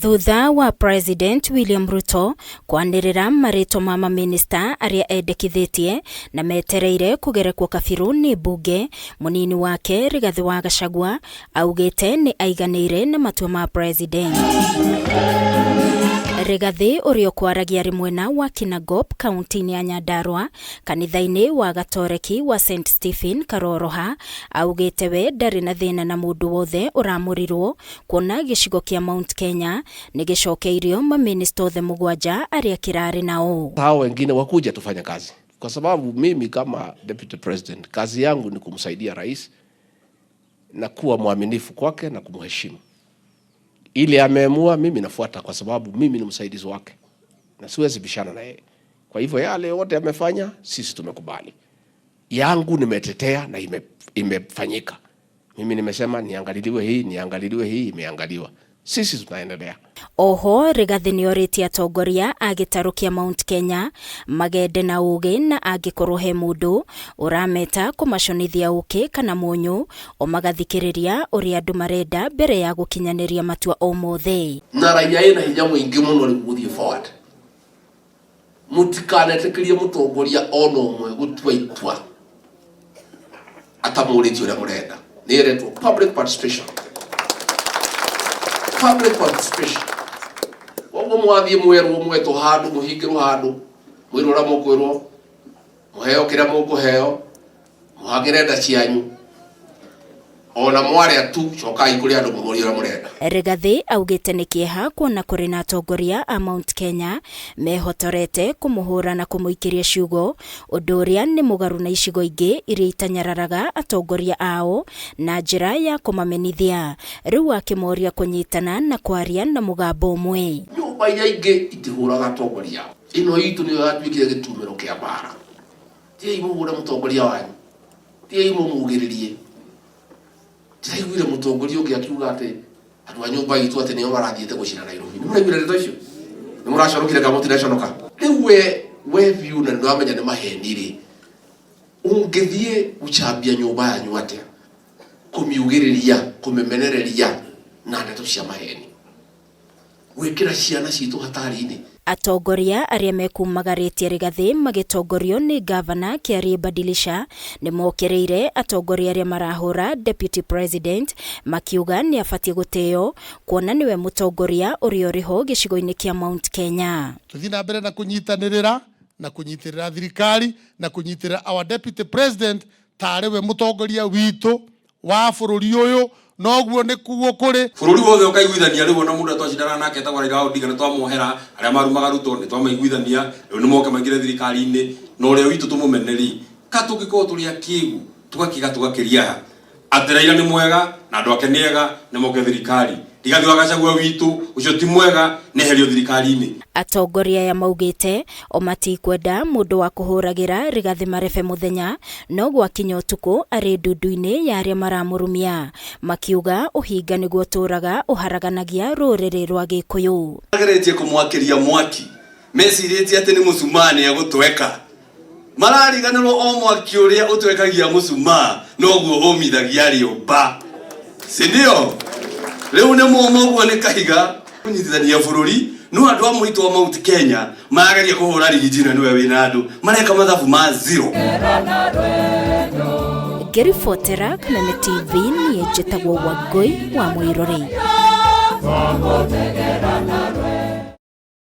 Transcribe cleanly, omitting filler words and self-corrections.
Thutha wa President William Ruto kwanĩrĩra marĩtwa ma mamĩnĩsta arĩa endekithĩtie na metereire kũgerekwo kabirũ nĩ mbunge, mũnini wake Rigathĩ wa Gachagua augĩte nĩ aiganĩire na matua ma President. Rigathĩ ũrĩa ũkwaragia arĩ mwena wa Kinangop kaunti-inĩ ya Nyandarua kanitha-inĩ wa Gatoreki wa St Stephen Karoroha augĩte we ndarĩ na thĩna na mũndũ wothe ũramũrirwo kuona gĩcigo kĩa Mount Kenya nĩ gĩcokeirio mamĩnĩsta othe 7 arĩa kĩrarĩ nao. Hao wengine wakuja tufanye kazi, kwa sababu mimi kama deputy president kazi yangu ni kumsaidia rais na kuwa mwaminifu kwake na kumheshimu. Ile ameamua mimi nafuata, kwa sababu mimi ni msaidizi wake na siwezi bishana na yeye. Kwa hivyo yale yote amefanya, sisi tumekubali. Yangu nimetetea na imefanyika. Mimi nimesema niangaliliwe hii, niangaliliwe hii, imeangaliwa. Sisi tunaendelea. Oho Rigathi nĩorĩtie atongoria a gĩtarũ kĩa Mount Kenya magende na ũgĩ na angĩkorwo he mũndũ ũrameta kũmaconithia ũkĩ kana mũnyũ o magathikĩrĩria ũrĩa andũ marenda mbere ya gũkinyanĩria matua o mothe. Na raia ĩna hinya mũingĩ mũno rĩu gũthiĩ forward. Mũtikanetĩkĩrie mũtongoria ona ũmwe gũtua itua atamũrĩtie ũrĩa mũrenda. Nĩ ĩretwo public participation. Public participation. Koguo mwathiĩ mwerwo mwetwo handũ, mũhingĩrwo handũ, mwĩrwo ũrĩa mũkwĩrwo, mũheo kĩrĩa mũkũheo, mũhangĩre nda cianyu. Ona mwarĩa tu cokai kũrĩ andũ mũmũrie ũrĩa mũrenda. Rigathi augĩte nĩ kĩeha kuona kũrĩ na atongoria a Mount Kenya mehotorete kũmũhũra na kũmũikĩria ciugo, ũndũ ũrĩa nĩ mũgarũ na icigo ingĩ iria itanyararaga atongoria ao na njĩra ya kũmamenithia. Rĩu akĩmoria kũnyitana na kwaria na mũgambo ũmwe. Nyũmba iria ingĩ itihũraga atongoria ao. Ĩno itũ nĩyo yatuĩkire gĩtumĩro kĩa mbara. Tigai mũhũre mũtongoria wanyu, tigai mũmugĩrĩrie. Ndĩraiguire mũtongoria ũngĩ akiuga atĩ andũ a nyũmba itũ atĩ nĩo marathiĩte gũcina Nairobi. Nĩ mũraiguire ndeto icio? Nĩ mũraconokire kana mũtiraconoka? Rĩu we biũ na nĩũramenya nĩ maheni rĩ, ũngĩthiĩ gũcambia nyũmba yanyu atĩa? Kũmiugĩrĩria, kũmĩmenereria na ndeto cia maheni, gwĩkĩra ciana citũ hatari-inĩ. Atongoria arĩa mekumagarĩtie Rigathi magĩtongorio nĩ gavana Kĩarie Badilisha nĩ mokĩrĩire atongoria arĩa marahũra deputy president makiuga nĩ abatiĩ gũtĩo kuona nĩwe mũtongoria ũrĩa ũrĩho gĩcigo-inĩ kĩa Mount Kenya. Tũthiĩ na mbere na kũnyitanĩrĩra na kũnyitĩrĩra thirikari na kũnyitĩrĩra our deputy president tarĩ we mũtongoria witũ wa bũrũri ũyũ, noguo nĩ kuo kũrĩ. Bũrũri wothe ũkaiguithania rĩu ona mũndũ twacindanaga nake etagwo Raila Odinga nĩ twamuohera, arĩa marumaga Ruto nĩ twamaiguithania, rĩu nĩ moke maingĩre thirikari-inĩ, na ũrĩa witũ tũmũmene rĩ, ka tũngĩkorwo tũrĩ akĩgu tũgakĩga tũgakĩria ha atĩ Raila nĩ mwega na andũ ake nĩ ega nĩ moke thirikari. Rigathi wa Gachagua witũ ũcio ti mwega nĩ eherio thirikari-inĩ. Atongoria aya maugĩte o matikwenda mũndũ wa kũhũragĩra Rigathi marebe mũthenya no gwakinya ũtukũ arĩ ndundu-inĩ ya arĩa maramũrumia, makiuga ũhinga nĩguo ũtũraga ũharaganagia rũrĩrĩ rwa Gĩkũyũ. Mageretie kũmwakĩria mwaki mecirĩtie atĩ nĩ mũcumaa nĩ egũtweka, marariganĩrwo o mwaki ũrĩa ũtwekagia mũcumaa noguo ũmithagia rĩũmba, si ndio? Rĩu nĩ mũũmũ ũguo nĩ kahiga kũnyitithania bũrũri. No andũ a mũitũ wa Mount Kenya marageria kũhũra rigiji na nĩwe wĩna andũ mareka mathabu ma zero. Ngĩribotera Kameme TV niĩ njĩtagwo Wangũi wa Mũirũrĩ.